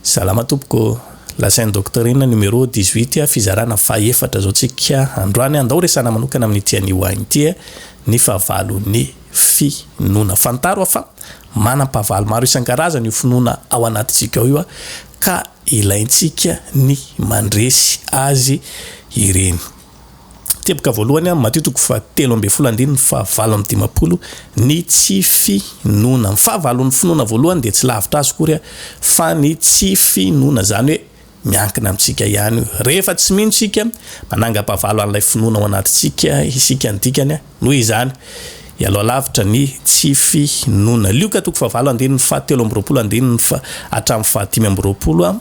Salama tompoko, La Sainte Doctrine numéro 18 fizarana fahaefatra zao tsika androany. Andao resahana manokana amin'ity anio agny ity ny fahavalon'ny finoana. Fantaro fa manam-pahavalo maro isan-karazany io finoana ao anatintsika ao io ka ilaintsika ny mandresy azy ireny. Teboka voalohany, Matio toko fahatelo ambin'ny folo andininy fahavalo amby dimampolo, ny tsy finoana. Ny fahavalon'ny finoana voalohany dia tsy lavitra azy akory fa ny tsy finoana, izany hoe miankina amintsika ihany io. Rehefa tsy mino isika, manangam-pahavalo an'ilay finoana ao anatintsika isika ny dikany, noho izany, ialao lavitra ny tsy finoana. Lioka toko fahavalo andininy fahatelo amby roapolo andininy faha hatramin'ny fahadimy amby roapolo,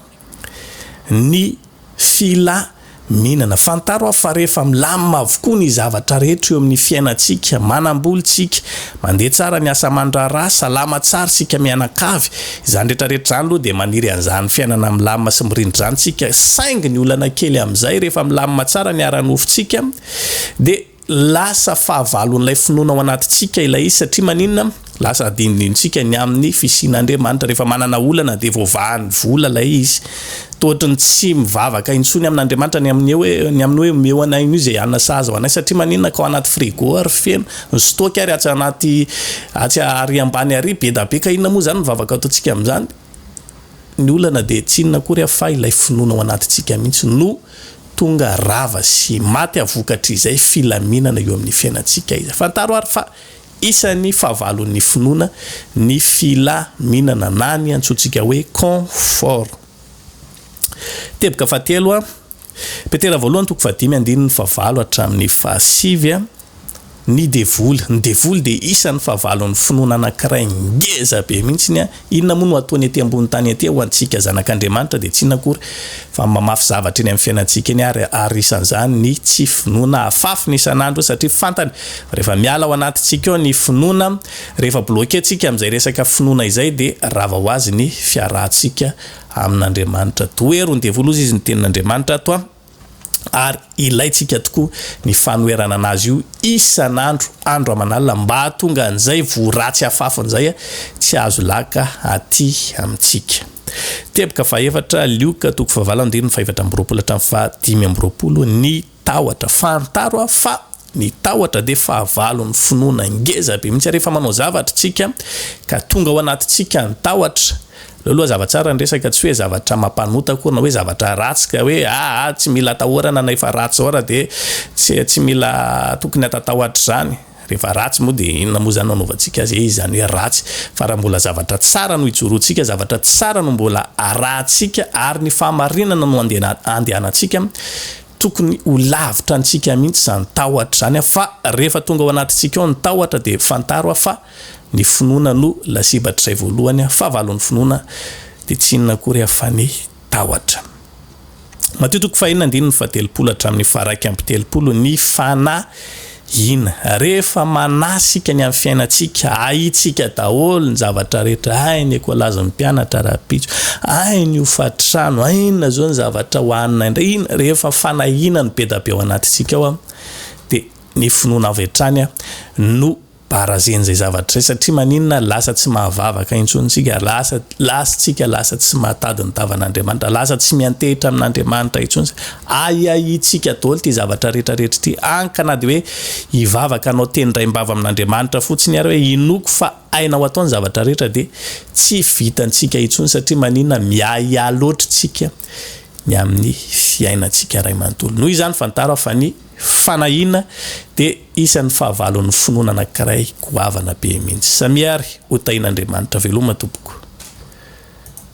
ny filaminana. Fantaro aho fa rehefa milamina avokoa ny zavatra rehetra eo amin'ny fiainantsika, manam-bola isika, mandeha tsara ny asa aman-draharaha, salama tsara isika mianakavy, izany rehetra rehetra izany aloha dia maniry an'izany fiainana milamina sy mirindra izany isika, saingy ny olana kely amin'izay rehefa milamina tsara ny ara-nofontsika dia Lasa fahavalon'ilay finoana ao anatintsika ilay izy satria maninona? Lasa adinodinontsika ny amin'ny fisian'Andriamanitra. Rehefa manana olana dia voavahan'ny vola ilay izy. Toa ohatry ny tsy mivavaka intsony amin'Andriamanitra ny amin'ny hoe ny amin'ny hoe omeo anay an'io izay hanina sahaza ho anay satria maninona ka ao anaty frigo ary feno, ny stock ary atsy anaty atsy ary ambany ary be da be ka inona moa izany ny vavaka ataontsika amin'izany? Ny olana dia tsy inona akory fa ilay finoana ao anatintsika mihitsy no tonga rava sy maty avokatr'izay filaminana eo amin'ny fiainantsika izay. Fantaro ary fa isan'ny fahavalon'ny finoana ny filaminana na ny antsointsika hoe confort. Teboka fahatelo, Petera voalohany toko fahadimy andininy fahavalo hatramin'ny fahasivy. Ny devoly. Ny devoly dia isan'ny fahavalon'ny finoana anankiray ngeza be mihitsy. Inona moa no ataony ety ambony tany ety ho antsika zanak'Andriamanitra dia tsy inona akory fa mamafy zavatra eny amin'ny fiainantsika eny ary ary isan'izany ny tsy finoana afafiny isan'andro satria fantany fa rehefa miala ao anatintsika ao ny finoana, rehefa bloqué tsika amin'izay resaka finoana izay dia rava ho azy ny fiarahantsika amin'Andriamanitra. Tohero ny devoly hozy izy ny tenin'Andriamanitra ato a. ary ilaintsika tokoa ny fanoherana anazy io isan'andro, andro aman'alina mba hahatonga an'izay voa ratsy afafin'izay tsy azo laka aty amintsika. Teboka fahefatra, Lioka toko fahavalo andininy fahefatra amby roapolo hatramin'ny fahadimy amby roapolo, ny tahotra. Fantaro aho fa Ny tahotra dia fahavalon'ny finoana ngeza be mihitsy. Rehefa manao zavatra isika ka tonga ao anatintsika ny tahotra, aleo aloha hazava tsara ny resaka, tsy hoe zavatra mampanota akory na hoe zavatra ratsy ka hoe aa tsy mila atahorana na efa ratsy zao ary dia tsy tsy mila tokony hatatahotra izany. Rehefa ratsy moa dia inona moa izany no anaovantsika azy e, izany hoe ratsy. Fa raha mbola zavatra tsara no ijoroantsika, zavatra tsara no mbola arahantsika ary ny fahamarinana no andehanantsika, Tokony ho lavitra antsika mihitsy izany tahotra izany fa rehefa tonga ao anatintsika ao ny tahotra dia fantaro fa ny finoana no lasibatr'izay voalohany, fahavalon'ny finoana dia tsy inona akory fa ny tahotra. Matio toko fahenina andininy fahatelopolo hatramin'ny faha-31 ny fanahy Ina. Rehefa manahy isika ny amin'ny fiainantsika, ahintsika daholo ny zavatra rehetra, hay ny ekolazin'ny mpianatra rahampitso, hay ny hofantrano, hay inona izao ny zavatra hohanina indray, ina, rehefa fanahiana no be da be ao anatintsika ao dia ny finoana avy hatrany no barazen'izay zavatra izay satria maninona lasa tsy mahavavaka intsony isika, lasa lasa tsika lasa tsy mahatady ny tavan'Andriamanitra, lasa tsy miantehitra amin'Andriamanitra intsony, ahiahiantsika daholo ity zavatra rehetra rehetra ity, hany ka na dia hoe hivavaka hanao teny indraim-bava amin'Andriamanitra fotsiny ary hoe inoako fa hainao atao ny zavatra rehetra dia tsy vitantsika intsony satria maninona miahiahy loatra isika ny amin'ny fiainantsika iray manontolo. Noho izany fantaro aho fa ny fanahiana dia isan'ny fahavalon'ny finoana anankiray goavana be mihitsy. Samia ary ho tahian'Andriamanitra. Veloma tompoko.